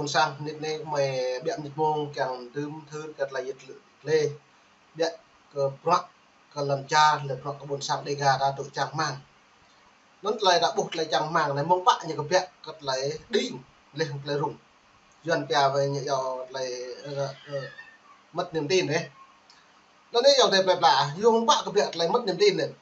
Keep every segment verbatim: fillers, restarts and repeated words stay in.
sang nit ne mơi biă nit mông kiăng tơm thưr kơ tơlơi yet lĕ. Biă kơ bruă kơ lŏn čar lĕ bruă kơ ƀôn sang Dega ta tŭ čang rơmang. Anŭn tơlơi ta ƀuh tơlơi čang rơmang anai mơ̆ng pă ñu kơ biă kơ tơlơi đing lĕ tơlơi rŭng. Yuan pia wai ñu yua tơlơi, ơ, ơ, mất niềm tin anai. Anŭn anai yua tơlơi plơi pla, yua mơ̆ng pă kơ biă tơlơi mất niềm tin anai.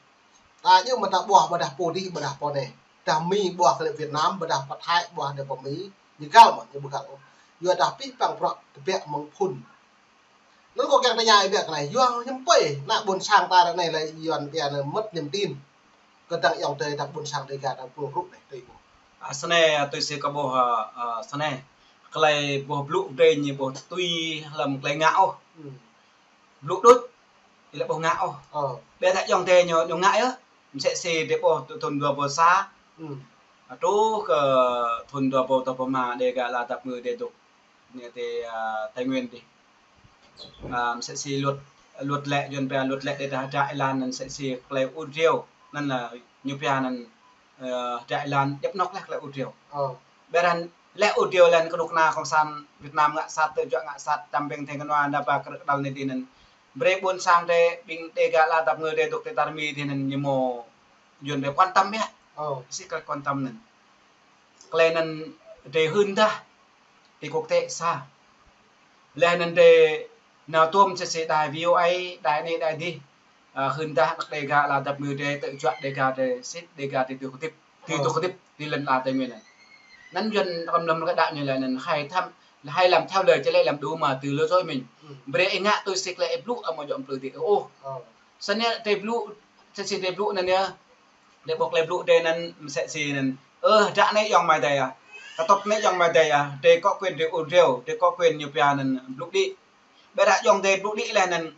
Ta yua mơ̆ ta ƀuh ƀôdah pô dih, ƀôdah pô anai. Dah Mi ƀuh kơ lĕ Việt Nam, ƀôdah pơ Thái ƀuh kơ lĕ pơ Mi. Ñu găl mơ̆, ñu ƀu găl ôh. Yua dah pih păng bruă kơ biă mơ̆ng phŭn. Anŭn kâo kiăng tơña ih biă kơ anai, yua hiư̆m pă ană ƀôn sang ta ră anai lĕ Yuan pia anai mất niềm tin. Kơdang ayŏng adơi ta ƀôn sang Dega ta pô rŭ anai tui ƀuh. A, snei, a, tui si kâo ƀuh, a, a, snei. Tơlơi ƀuh blŭ brơi ñu ƀu tui hlăm tơlơi ngă ôh. Hmm. Blŭ đôč, ih lĕ ƀu ngă ôh. Ơ. Biă dah ayŏng adơi ñu, ñu ngă yơh. Msĕ si drơi ƀuh thŭn dua rơbâo sa. Hmm. A, truh kơ thŭn dua rơbâo dua pluh rơma Dega la dăp ngư drơi dŏ. Ñu tơ, a, Tây Nguyên dih. A, msĕ si luật, luật lệ Yuan pia luật lệ drơi ta hơdră êlan anŭn msĕ si tơlơi ur driâo. Anŭn lĕ ñu pia anŭn, ơ, hơdră êlan djŏp anŏ lĕ tơlơi ur driâo. Ơ. Biă dah lĕ ur driâo lĕ kơnuk kơna cộng sản Việt Nam ngă sat, tơjuă ngă sat, čăm ƀing theng kơnua nao ba kơdrăk đăl anai dih anŭn. Brơi ƀôn sang drơi, ƀing Dega la dăp ngư drơi dŏ tơ tar Mi dih anŭn ñu mơ̆ Yuan ƀu quan tâm biă. Ơ. Si kơ quan tâm anŭn. Tơlơi anŭn drơi hưn dah ti quốc tế sa. Lĕ anŭn drơi nao tuôm msĕ si đài VOA, đài anai, đài dih. A, hưn dah anăk Dega la dăp ngư drơi, tơjuă Dega drơi, sĭt Dega drơi tui kơdip, tui, ơ, tui kơdip, tui lŏn la Tây Nguyên anai. Anŭn Yuan răm lăm kơ đa ñu lĕ anŭn hay thăm, hay làm theo lời, chứ lĕ làm đủ mà từ lừa dối mình. Hmm. Brơi ih ngă tui si tơlơi ih blŭ amâo djŏ plư dih ôh. Ơ. Snei drơi blŭ, msĕ si drơi blŭ anŭn yơh. Drơi ƀuh tơlơi blŭ drơi anŭn msĕ si anŭn. Ơ, hơdră anai ayŏng amai adơi ah. Kơtŭt anai ayŏng amai adơi ah. Drơi có quyền drơi ur driâo, drơi có quyền ñu pia anŭn blŭ đĭ. Biă dah ayŏng adơi blŭ đĭ lĕ anŭn,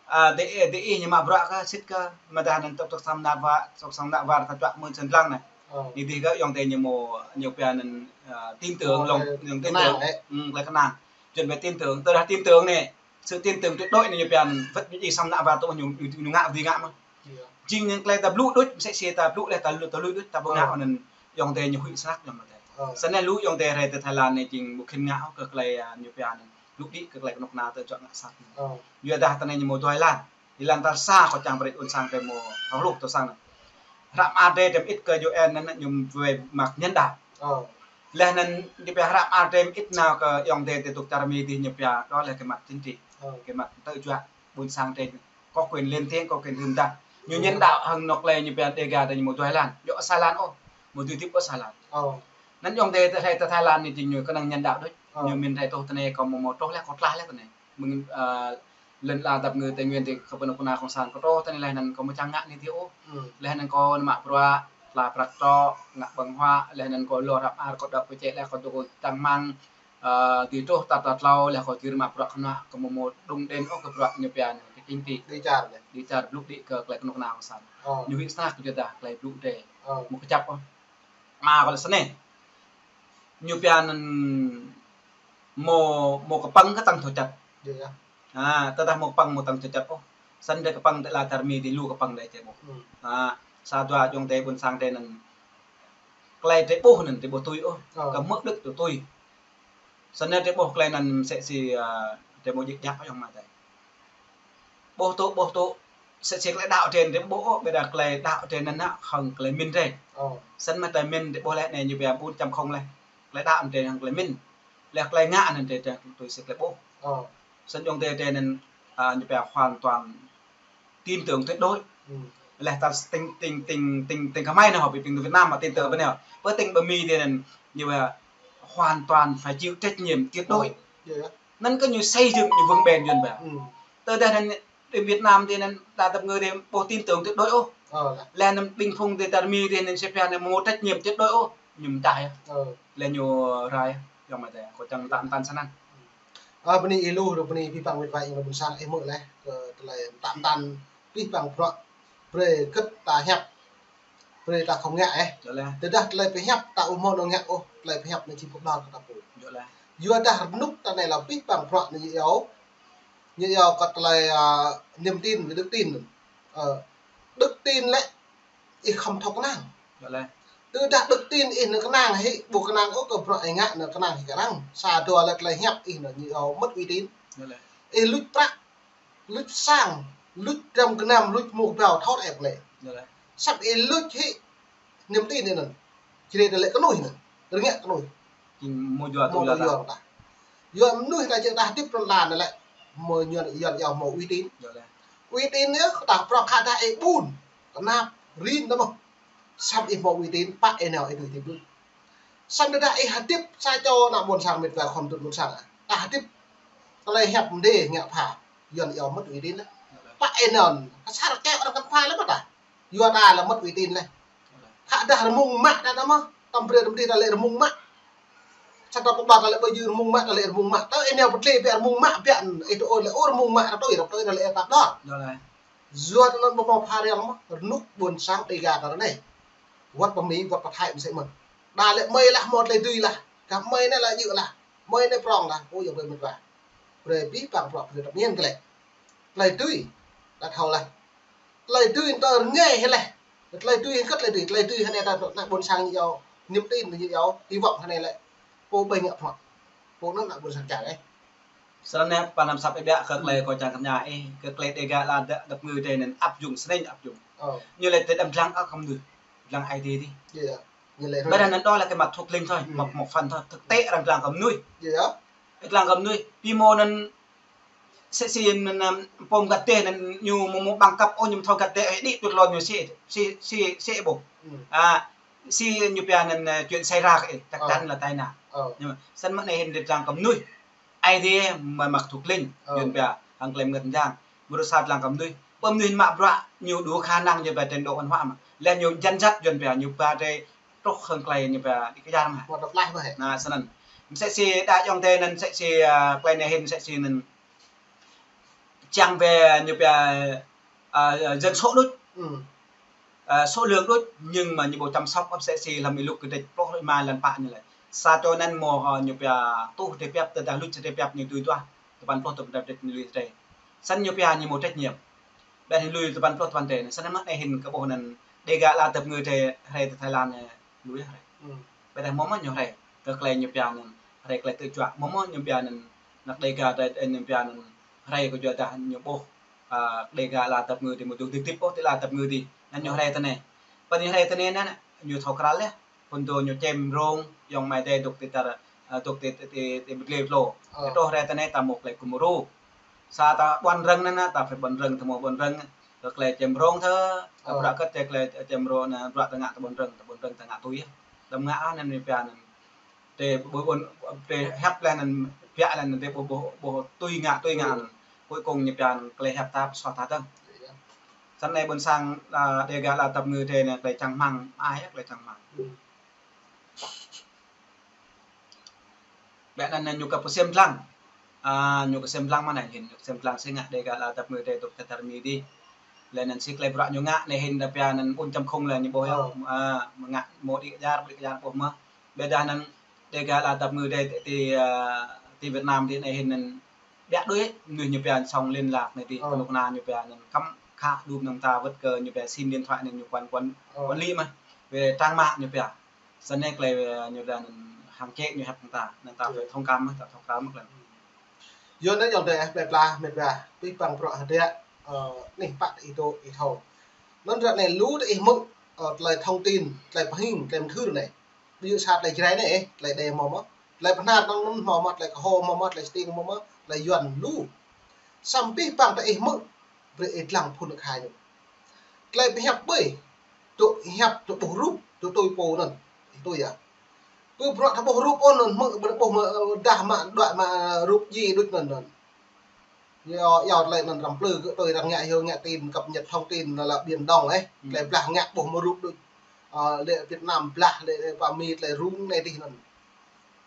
a, dih, dih ih ñu mă bruă kơ sĭt kơ mơdah anŭn tŭk tŭk sang mơnat wa, tŭk sang mơnat wa ta čuă mơ̆ng sân lăng anai. Ơ. Ñu dih kơ ayŏng adơi ñu mơ̆ ñu pia anŭn, a, tin tưởng, ơ, lòng, tơlơi ñu tin tưởng. Kơnang, ơ. Hmm, tơlơi kơnang. Yuan pia tin tưởng, tơdah tin tưởng anai. Sự tin tưởng tuyệt đối anai ñu pia anŭn wơ̆t ñu djai sang mơnat wa tŭ ñu, ñu, ñu ngă dih ngă mơ̆n. Iya. Jing anŭn tơlơi ta blŭ đôč, msĕ si ta blŭ lĕ ta lu, ta lui đôč, ta ƀu ngă. Ơ. Anŭn ayŏng adơi ñu huĭ snăk ayŏng amai adơi. Ơ. Snei lu ayŏng adơi rai tơ Thái Lan anai jing ƀu khĭn ngă ôh kơ tơlơi, a, ñu pia anŭn blŭ đĭ kơ tơlơi kơnuk kơna tơjuă ngă sat. Ơ. Yua dah tơ anai ñu mơ̆ dua êlan. Êlan tal sa kâo čang brơi ƀôn sang drơi mơ̆ thâo hluh tơlơi sang anŭn. Hră mơar drơi drăm it kơ U N anŭn ñu wai mă nhân đạo. Ơ. Lĕ anŭn ñu pia hră mơar drăm it nao kơ ayŏng adơi tơ dŏ čar Mi dih ñu pia đó là cái mặt chính trị. Ơ. Cái mặt tơjuă ƀôn sang drơi. Có quyền lên tiếng, có quyền hưn dah. Ñu, ừ, nhân đạo hăng anŏ tơlơi ñu pia Dega drơi ñu mơ̆ dua êlan. Djŏ sa êlan ôh. Mơ̆ dui hơdip ôh sa êlan. Ơ. Anŭn ayŏng adơi tơ Thái, tơ Thái Lan anai jing ñu kơnang nhân đạo đôč. Ơ. Ñu mĭn rai truh tơ anai kâo mơ̆ mơ̆ truh lĕ kâo tlaih lĕ tơ anai. Mơ̆ng, a, lŏn la dăp ngư Tây Nguyên dih kơ pơnŭk pơna cộng sản kâo truh tơ anai lĕ anŭn kâo mơ̆ čang ngă anai dih ôh. Hmm. Lĕ anŭn kâo mă bruă, tla prăk trŏ, ngă ƀơ̆ng huă, lĕ anŭn kâo lŏ hră mơar kâo đŏk pơčĕ lĕ kâo dŏ čang rơmang, a, dui truh tal tal klâo lĕ kâo dui mă bruă kơnuă kâo mơ̆ mơ̆ đŭng đen ôh kơ bruă ñu pia anŭn kơ chính trị. Dêh čar lĕ. Dêh čar blŭ đĭ kơ tơlơi kơnuk kơna cộng sản. Ơ. Ñu huĭ snăk kơ yua dah tơlơi blŭ drơi. Ơ. Mơ̆ kơjăp ôh. Mă kâo lĕ snei. Ñu pia anŭn mơ̆, mơ̆ kơpăng kơ tăng thâo čăt. Iya. Ha, tơdah mơ̆ kơpăng mơ̆ tăng thâo čăt ôh. Snăn drơi kơpăng tơ la čar Mi dih lu kơpăng drơi čĕ ƀuh. Hmm. Ha, sa dua ayŏng adơi ƀôn sang drơi anŭn. Tơlơi drơi ƀuh anŭn drơi ƀuh tui ôh. Ơ. Kơ mơ̆ đĕč tui tui. Snăn drơi ƀuh tơlơi anŭn msĕ si, a, drơi mơ̆ djik djak ayŏng amai adơi. Ƀuh tŭ, ƀuh tŭ, msĕ si tơlơi đaŏ drơi anŭn drơi ƀuh ôh, ƀiă dah tơlơi đaŏ drơi anŭn nă hăng tơlơi mĭn drơi. Ơ. Snăn mơ̆ tơlơi mĭn drơi ƀuh lĕ anai ñu pia bốn chấm không lĕ. Tơlơi đaŏ drơi hăng tơlơi mĭn. Lĕ tơlơi ngă anŭn drơi drơi tui si tơlơi ƀuh. Ơ. Snăn ayŏng adơi drơi anŭn, a, ñu pia hoàn toàn tin tưởng tuyệt đối. Ừ. Lĕ tal tĭng, tĭng, tĭng, tĭng, tĭng kơmơi anŭn hŏ ƀing Việt Nam mă tin tưởng ƀơi anai. Pơ tĭng ƀơi Mi drơi anŭn ñu pia hoàn toàn phải chịu trách nhiệm tuyệt đối. Ơ. Iya. Anŭn kơ ñu xây dựng ñu vững bền Yuan pia. Ừ. Tơdah anŭn ƀing Việt Nam drơi anŭn đa dăp ngư drơi ƀu tin tưởng tuyệt đối ôh. Ơ, lĕ. Lĕ anŭn ƀing phung drơi čar Mi drơi anŭn sĕ pia anŭn mơ̆ trách nhiệm tuyệt đối ôh. Ñu mơčah yơh. Ơ. Lĕ ñu rai yơh. Ayŏng amai adơi, kâo čang mơtă mơtăn snăn. Ơ, bơni ih lu, bơni pih păng wĭt wai ih ƀôn sang ih mơ̆ lĕ, kơ tơlơi mơtă mơtăn pih păng bruă brơi kơ ta hiăp. Brơi ta khŏm ngă, ơ. Djŏ lĕ. Tơdah tơlơi pơhiăp ta ƀu mơ̆ nao ngă ôh, tơlơi pơhiăp anai či pơƀlŏr kơ ta pô. Djŏ lĕ. Yua dah rơnŭk ta anai lăm pih păng bruă anai ñu iâu. Ñu iâu kơ tơlơi, a, niềm tin, đức tin. Ơ, đức tin lĕ ih khŏm thâo kơnang. Djŏ lĕ. Tơdah đức tin ih nao kơnang hĭ, ƀu kơnang ôh kơ bruă ih ngă nao kơnang hĭ kơ arăng. Sa dua lĕ tơlơi hiăp ih nao ñu yua mất uy tín. Ih luč prăk, luč sang, luč dram gơnam, luč mơ̆ng kơƀao thâo ĕp lĕ. Samơ̆ ih luč hĭ niềm tin ih nao. Čơđai tơlơi kơnuih nao. Rơngiă kơnuih. Mơ̆ yua tui mơ̆ yua tah. Yua mơnuih ta čơđai ta hơdip trŭn lan lĕ. Mơ̆ yua, yua yua mơ̆ uy tín. Uy tín yơh, ta prŏng khă dah ih ƀun. Kơnap, rin tơ mơ̆. Samơ̆ ih mơ̆ uy tín, pă ih nao ih tui tui ƀun. Samơ̆ tơdah ih hơdip sa čô ană ƀôn sang mĕt wa khŏm tŭ ƀôn sang. Ta hơdip tơlơi hiăp mơdê ngă pha. Yua yua mất uy tín lĕ. Pă ih nao, kơ sa rơkâo arăng kăn pha lĕ mơ̆ ta. Yua ta lĕ mất uy tín lĕ. Khă dah rơmung mă ta tơ mơ̆. Tăm brơi tăm dih ta lĕ rơmung mă. Sa ta pơƀă ta lĕ ƀơi jư rơmung mă, ta lĕ rơmung mă. Tơ ih nao pơtlĕ biă rơmung mă, biă ih tơ ôh lĕ ôh rơmung mă, ta tui rơp tui ta lĕ tap đôč. Yua anŭn ƀu mơ̆ pha rel mơ̆, rơnŭk ƀôn sang Đêga ta ră anai. Wơ̆t pơ Mi, wơ̆t pơ Thái mơsĕ mơ̆n. Đa lĕ mơi lah mơ̆ tơlơi dưi lah. Kah mơi anai lah djơ̆ lah. Mơi anai prŏng lah. Ơ yua brơi mĕt wa. Brơi pih păng prŏng brơi tơpă ñen tơlơi. Tơlơi dưi. Đa thâo lah. Tơlơi dưi tơ rơngai hĭ lĕ. Tơlơi dưi hĭ kơ tơlơi dưi. Tơlơi dưi hĭ anai ta ană ƀôn sang ñu yua. Niềm tin ñu yua. Hy vọng hĭ anai lĕ. Pô ƀai ngă phŏ. Pô anŭn ană ƀôn sang čang ĕh. Sơnăn anai, pă năm sap ih biă kơ tơlơi kơ čang kơ ñu ĕh, kơ tơlơi Đêga la dăp ngư tơ anŭn áp dụng, sơnăn áp dụng. Ñu lĕ tơlơi đăm dlăng ăt kăm mơnuih. Dlăng ai tiê tiê. Ƀơi anŭn đôč lĕ kơ mặt thuộc linh thôi, một, một phần thôi. Thực tế arăng dlăng kơ mơnuih. Dlăng kơ mơnuih. Pi mơ̆ anŭn sĕ si anŭn, pôm găt tê anŭn ñu mơ̆ mơ̆ bằng cấp ôh ñu mơ̆ thâo găt tê ĕh đĭ tui tơlơi ñu sĕ, sĕ, sĕ, sĕ ƀôh. Si ñu pia anŭn, ơ, chuyện xảy ra ĕh, chắc chắn là tai nạn. Nhưng mà sơnăn mơ̆ anai hĭn dlăng kơ mơnuih. Ai tiê mơ̆ mặt thuộc linh, Yuan pia hăng tơlơi mơngăt mơyang. Mơ̆ rơsat dlăng kơ mơnuih. Pơ mơnuih mă bruă ñu đủ khả năng Yuan pia trình độ văn hóa mơ̆. Lĕ ñu dân dắt Yuan pia ñu pă tê truh hăng tơlơi ñu pia đi kơjar mơ̆. Anai sơnăn. Mơsĕ si đa ayŏng adơi anŭn mơsĕ si, ơ, tơlơi anai hĭn mơsĕ si anŭn. Čang wơ̆t ñu pia, ơ, dân số đôč. Ơ, số lượng đôč, nhưng mà ñu ƀu chăm sóc ăp mơsĕ si lăm ih lŭk kơ đĕč pluh lĕ ma lăn pă ñu lĕ. Sa čô anŭn mơ̆ hŏ ñu pia tuh tê piăp, tơdah luč tê piăp ñu tui tuah. Tơpăn pluh tơpăn đĕč ñu lui tê. Sơnăn ñu pia ñu mơ̆ trách nhiệm. Ƀĕ hĭ lui tơpăn pluh tơpăn tê. Sơnăn mơ̆ anai hĭn kơ ƀôh anŭn Đêga la dăp ngư tê hrơi tơ Thái Lan ĕh. Lui hrơi. Ƀĕ dah mơ̆ mơ̆ ñu hrơi. Kơ tơlơi ñu pia anŭn hrơi tơlơi tơčuă. Mơ̆ mơ̆ ñu pia anŭn. Ană Đêga tơ, ơ, ñu pia anŭn hrơi kơ jua dah ñu ƀôh, ơ, Đêga la dăp ngư tê mơ̆ dŏ dĭk dĭk ôh tê la dăp ngư tê. Anŭn ñu hrơi tơ anai. Pơ ñu hrơi tơ anai anŭn, ñu thâo krăl lĕ. Pŭn dŏ ñu čem rông, ayŏng amai adơi dŏ tê tar, ơ, dŏ tê, tê, tê, tê bơtli plô. Tơdah hrơi tơ anai ta mơ̆ tơlơi kơmru. Sa ta ƀuăn rơ̆ng anŭn, ta phải ƀuăn rơ̆ng, ta mơ̆ ƀuăn rơ̆ng. Kơ tơlơi čem rông thơ, ta bruă kơ tơlơi čem rông anŭn, bruă ta ngă ta ƀuăn rơ̆ng, ta ƀuăn rơ̆ng ta ngă tui. Đăm ngă anŭn ñu pia anŭn. Tê ƀu ƀuăn, tê hiăp lĕ anŭn, pia lĕ anŭn, tê ƀu, ƀu, ƀu tui ngă, tui ngă anŭn. Cuối cùng ñu pia anŭn, tơlơi hiăp ta pơsuaih ta dơ̆ng. Sơnăn anai ƀôn sang, ơ, Đêga la dăp ngư tê anŭn, tơlơi čang rơmang, ai yơh tơlơi čang rơmang. Ƀĕ anŭn ñu kơ pơsem dlăng. Ơ, ñu kơ sem dlăng mơ̆ anai hĭn, ñu kơ sem dlăng si ngă Đêga la dăp ngư tê dŏ tơtar Mi dih. Lĕ anŭn si tơlơi bruă ñu ngă anai hĭn đa pia anŭn bốn chấm không lĕ ñu ƀôh yơh. Ơ, mơ̆ ngă mơ̆ đi kơjar, đi kơjar ƀôh mơ̆. Ƀĕ dah anŭn Đêga la dăp ngư tê, tê, ơ, tê Việt Nam tê anai hĭn anŭn ƀiă đuaĭ, mơnuih ñu pia song liên lạc anai tê, kơnuk kơna ñu pia anŭn kăm khă đŭm anŭn ta wơ̆t kơ ñu pia sim điện thoại anŭn ñu quản, quản, quản lý mơ̆. Wơ̆t trang mạng ñu pia. Sơnăn anai tơlơi, ơ, ñu dah anŭn hăng čĕ ñu hiăp hăng ta, anŭn ta phải thông cảm mơ̆, ta thông cảm mơ̆ lĕ. Yua anŭn ayŏng adơi ĕh, plơi pla, mĕt wa, pih păng bruă hơdră, ơ, anih pă ih dŏ ih thâo. Anŭn ră anai lu tơ ih hmư̆, ơ, tơlơi thông tin, tơlơi pơhing, tơlơi mơthưr anai. Ƀu djơ̆ sa tơlơi Jrai anai ĕh, tơlơi Êđê hmâo mơ̆, tơlơi Bahnar anŭn hmâo mơ̆, tơlơi Kơho hmâo mơ̆, tơlơi Stiêng hmâo mơ̆, tơlơi Yuan lu. Samơ̆ pih păng tơ ih hmư̆, brơi ih dlăng phŭn kha ñu. Tơlơi pơhiăp ƀơi, tŭ hiăp tŭ ƀuh rup, tŭ tui pô anŭn, tui yơh. Pơ bruă tŭ ƀuh rup ôh anŭn hmư̆, ƀơi ƀuh mă, ơ, dah mă, đuaĭ mă, ơ, rup djai đôč anŭn anŭn. Yua, yua tơlơi anŭn răm plư kơ tui arăng ngă hyu ngă tin, cập nhật thông tin anŭn lĕ Biển Đông ĕh. Tơlơi blah ngă ƀuh mă rup đôč. Ơ, lĕ Việt Nam blah, lĕ, lĕ pơ Mi tơlơi rŭng anai dih anŭn.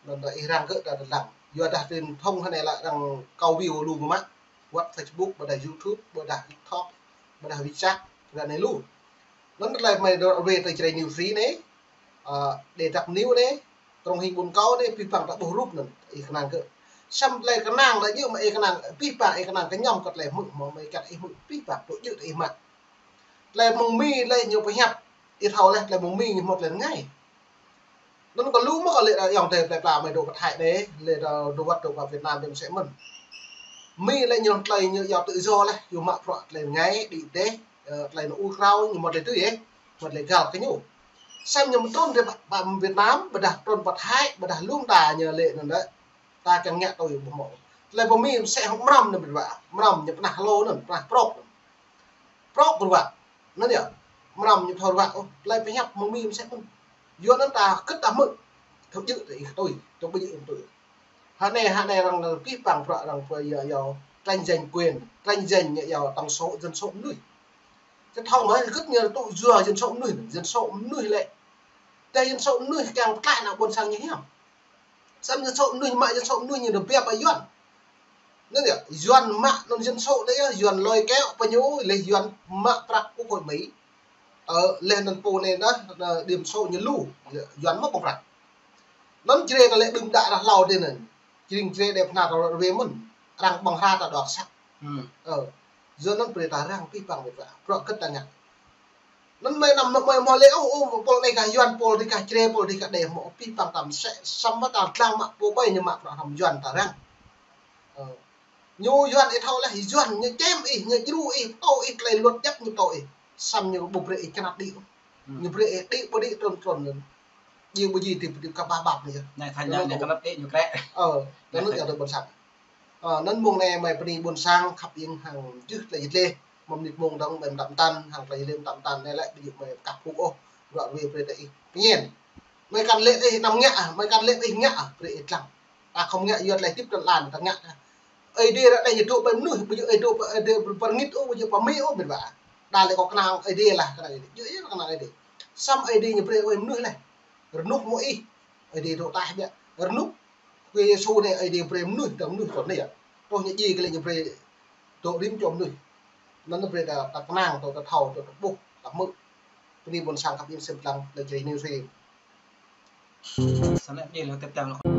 Anŭn dah ih răng kơ ta dlăng. Yua dah truyền thông hơnai lĕ arăng kâo view lu mơ̆ mă. Wơ̆t Facebook, ƀôdah YouTube, ƀôdah TikTok, ƀôdah WeChat, ră anai lu. Anŭn tơlơi mơi dŏ wơ̆t tơ Jrai News Free anai, ơ, Đê Đăp News anai, Krông Hing Ƀuôn Kâo anai, pih păng ta ƀuh rup anŭn, ih kơnang kơ. Samơ̆ tơlơi kơnang lĕ djơ̆ mă ih kơnang, pih păng ih kơnang kơñăm kơ tơlơi hmư̆, mă mơi kăt ih hmư̆, pih păng tŭ djơ̆ tơ ih mă. Tơlơi mơ̆ng Mi tơlơi ñu pơhiăp, Ih thâo laih, tơlơi mơ̆ng Mi ñu hmâo tơlơi rơngai. Anŭn kơ lu mơ̆ kơ lĕ ayŏng adơi plơi pla mơi dŏ pơ Thái anai, lĕ dŏ, dŏ wơ̆t dŏ pơ Việt Nam dih mơsĕ mơ̆n. Mi lĕ ñu tơlơi ñu yua tự do laih, yua mă bruă tơlơi rơngai, đĭ dêh, ơ, tơlơi anŭn ur krao, ñu hmâo tơlơi tui yơh, hmâo tơlơi găl kơ ñu. Sem ñu mơ̆ trŭn rai pơ, pơ Việt Nam, ƀôdah trŭn pơ Thái, ƀôdah lŏm ta ñu lĕ anŭn đôč. Ta kiăng ngă tui ƀu hmâo. Tơlơi pơ Mi mơsĕ hŏng mrăm anŭn ƀĭt wa, mrăm ñu pơnah hlô anŭn, pơnah prŏk anŭn. Prŏk kơ ruă. Anŭn yơh. Mrăm ñu thâo ruă ôh. Tơlơi pơhiăp mơ̆ng Mi mơsĕ mơ̆n. Yua anŭn ta kơ̆t ta hmư̆. Thâo djơ̆ tơ ih tui. Thâo ƀu djơ̆ ih tui. Hơnai, hơnai arăng lăng pih păng bruă arăng pơ yua, yua tranh giành quyền. Tranh giành yua tổng số dân số mơnuih. Kơ thâo mơ̆ kơ̆t ñu tŭ yua dân số mơnuih. Dân số mơnuih lĕ. Tơdah dân số mơnuih kiăng pơtlaih ană ƀôn sang ñu hiam. Sem dân số mơnuih mă dân số mơnuih ñu dŏ biă pơ Yuan. Anŭn yơh, Yuan mă anŭn dân số đôč yơh, Yuan lôi kéo pơ ñu, laih Yuan mă prăk quốc hội Mỹ. Ơ, laih anŭn pô anai đôč, anŭn điểm số ñu lu, Yuan mă ƀơ̆ng prăk. Anŭn Jrai ta lĕ đưm đă ră hlâo dih anŭn. Jrai, Jrai đe pơhna ta ră ruai mơ̆n, arăng ƀơ̆ng hra ta dŏ săk. Hmm. Ơ, yua anŭn brơi ta răng pih păng ƀĭt wa. Bruă kơ̆t ta ngă. Anŭn mơi anăm mơi hmâo lĕ, ôh, ôh, pôl anai kah Yuan, pôl adih kah Jrai, pôl adih kah đe hmâo pih păng ta mơsĕ, samơ̆ ta lăng mă pô ƀai ñu mă bruă hrŏm Yuan ta răng. Ơ. Ñu Yuan ih thâo laih, Yuan ñu čem ih, ñu djru ih, pơtô ih, tơlơi luật jăk ñu pơtô ih. Samơ̆ ñu ƀu brơi ih čơnat đĭ ôh. Hmm. Ñu brơi ih đĭ ƀu đĭ trŭn trŭn anŭn. Djru ƀu djru tĭp tĭp kơ ƀah ƀap anai yơh. Anai tha ñu anai kơnăp đĭ ñu krĕ. Ơ, anŭn yơh tơlơi ƀôn sang. Ơ, anŭn mơ̆ng anai mơi bơni ƀôn sang khăp iêng hăng jưh tơlơi yit lĕ. Mơ̆ng mơnit mơ̆ng dơ̆ng mơi mơtam tăn, hăng tơlơi yit lĕ mơtam tăn anai lĕ, ƀu djơ̆ mơi kăp hŭk ôh, ră ruai brơi tơ ih. Pơñen. Mơi kăn lĕ ih anăm ngă, mơi kăn lĕ ih ngă, brơi ih lăng. Ta khŏm ngă yua tơlơi tĭp tơlơi lăn ta ngă ta. Ơi Adai ră anai ñu dŏ ƀơi mơnuih, ƀu djơ̆ ơi dŏ ƀơi, ơi Adai pơ, pơ rơngit ôh, ƀu djơ̆ pơ Mi ôh, ƀĭt wa. Đa lĕ kâo kơnang Ơi Adai lah, kơnang Ơi Adai. Djơ̆ yơh kơnang Ơi Adai. Samơ̆ Ơi Adai ñu brơi ƀơi mơnuih laih. Rơnŭk mơ̆ ih, Ơi Adai dŏ taih biă. Rơnŭk Khua Yêsu anai Ơi Adai brơi mơnuih, tơ mơnuih tơl anai yơh. Tơl ñu djai kơ lĕ ñu brơi dŏ rĭm čô mơnuih. Anŭn brơi ta, ta kơnang, ta, ta thâo, ta, ta ƀuh, ta hmư̆. Bơni ƀôn sang khăp iêng sem lăng, lĕ Jrai News Film. Sa anai dih lĕ tiếp theo.